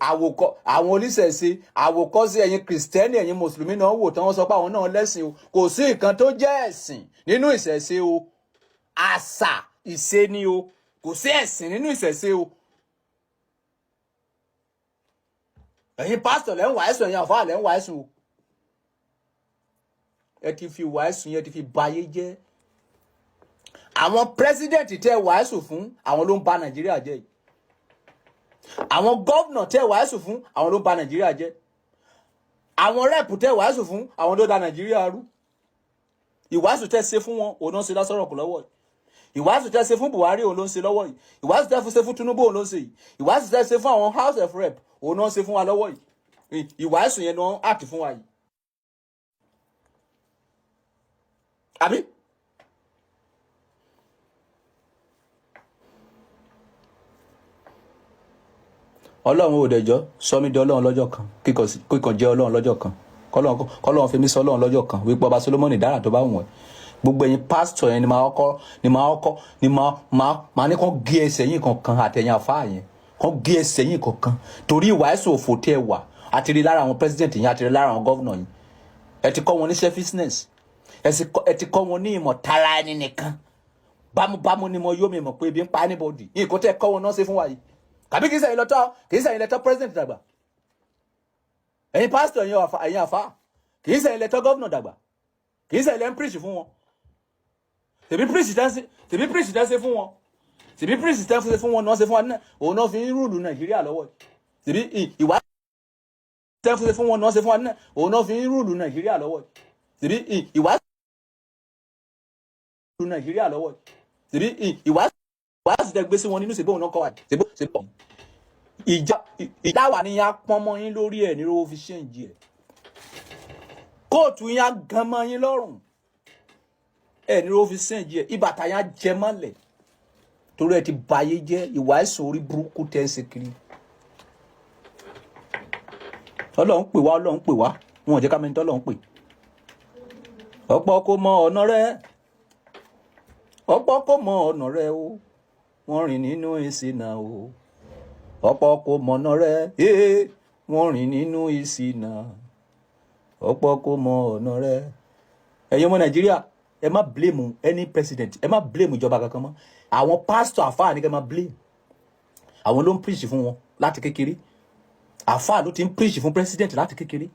Àwòkọ́ àwọn oníṣẹ̀ṣe, àwòkọ́sí ẹ̀yin Kìrìsìtẹ́nì, ẹ̀yin Mùsùlùmí náà wò tán, wọ́n sọ pé àwọn náà lẹ́sìn o. Kò sí nǹkan tó jẹ́ ẹ̀sìn nínú ìṣẹ̀ṣe o. Àṣà ìṣe ni o. Kò sí ẹ̀sìn nínú ìṣẹ̀ṣe o. Ẹ̀yin pásítọ̀ lẹ́ ń wàásù, ẹ̀yin àfáà lẹ́ ń wàásù o. Ẹ ti fi wàásù yẹn ti fi bayé jẹ́. Àwọn president tẹ́ wàásù fún, àwọn ló ń ba Nàìjíríà jẹ́ yìí. Àwọn governor tẹ́ wàásù fún, àwọn ló ń ba Nàìjíríà jẹ́. Àwọn rep tẹ́ wàásù fún, àwọn ló da Nàìjíríà rú. Ìwàásù tẹ́ ṣe fún wọn, òun náà ṣe lásọ̀rọ̀ kù lọ́wọ́ yìí. Ìwàásù tẹ́ ṣe fún Buhari, òun ló ń ṣe lọ́wọ́ yìí. Ìwàásù tẹ́ ṣe fún Tinubu, òun ló ń ṣe yìí. Ìwàásù tẹ́ ṣe fún àwọn House of Rep, òun náà ṣe fún wa lọ́wọ́ yìí. Ìwàásù yẹn ni wọ́n act fún wa yìí. Àbí? Ọlọ́run ò dẹ̀jọ́ sọ mí di Ọlọ́run lọ́jọ́ kan, kíkan jẹ́ Ọlọ́run lọ́jọ́ kan, kọ́lọ́run fi mí sọ Ọlọ́run lọ́jọ́ kan, wípé ọba Solomoni dára tó bá wùn ẹ́. Gbogbo ẹ̀yin pásítọ̀ yẹn ni máa kọ́ ni máa kọ́ ni máa ní kàn gé ẹsẹ̀ yín kankan, àtẹ̀yìn àfáà yẹn, kàn gé ẹsẹ̀ yín kankan, torí ìwà ẹ̀sùn òfò tẹ́ ẹ wà. Àti rí lára àwọn president yín, àti rí lára àwọn governor yín. Ẹ ti kọ́ wọn ní selfishness, ẹ ti kọ́ wọn ní ìmọ̀ tara ẹni nìkan. Bámúbámú ni mo yó mi mọ̀ pé ebi ń pa anybody. Nǹkan tẹ́ ẹ kọ́ wọn náà ṣe fún wa yìí. Kàbí kìí sẹ́yìn lọ́tọ́, kìí sẹ́yìn lẹ́tọ́ president dàgbà, ẹ̀yin pásítọ̀, ẹ̀yin àfa, kìí sẹ́yìn lẹ́tọ́ governor dàgbà, kìí sẹ́yìn lẹ́ ń preach fún wọn. Tèmi preach tẹ́ ṣe fún wọn, tèmi preach tẹ́ ṣe fún wọn náà ṣe fún wa náà, òun náà fi ń rúùlù Nàìjíríà lọ́wọ́. Tèmi ìwà tẹ́ ṣe fún wọn náà ṣe fún wa náà, òun náà fi ń rúùlù Nàìjíríà lọ́wọ́. Tèmi ìwà rúùlù Nàìjíríà lọ́wọ́. Tèmi ìwà wàásù tẹ́ gbé sí wọn nínú, ṣèbó òun náà kọ́ wa, ṣèbó ṣèbó ìjà ìdáwà ni yẹn á pọ́n mọ́ yín lórí ẹ̀ ní rówó fi ṣéǹjì ẹ̀. Kóòtù yẹn á gan mọ́ yín lọ́rùn ẹ̀ ní rówó fi ṣéǹjì ẹ̀. Ìbàtà yẹn á jẹ mọ́lẹ̀ torí ẹ ti bayé jẹ́. Ìwà ẹ̀sùn orí burúkú tẹ́ ń ṣe kiri. Ọlọ́run pè wá, Ọlọ́run pè wá, wọn ò jẹ́ ká mẹ́ni tọ́lọ́run pè. Ọ̀pọ̀ kò mọ ọ̀nà rẹ̀, ọ̀pọ̀ kò mọ ọ̀nà rẹ̀ o, wọ́n rìn nínú ìṣìnà o. Ọ̀pọ̀ kò mọ̀nà rẹ̀, ee, wọ́n rìn nínú ìṣìnà. Ọ̀pọ̀ kò mọ ọ̀nà rẹ̀. Ẹ̀yin ọmọ Nàìjíríà, ẹ má blame any president, ẹ má blame ìjọba kankan mọ́. Àwọn pásítọ̀, àfáà ní kẹ́ má blame. Àwọn ló ń preach fún wọn láti kékeré. Àfáà ló ti ń preach fún president láti kékeré.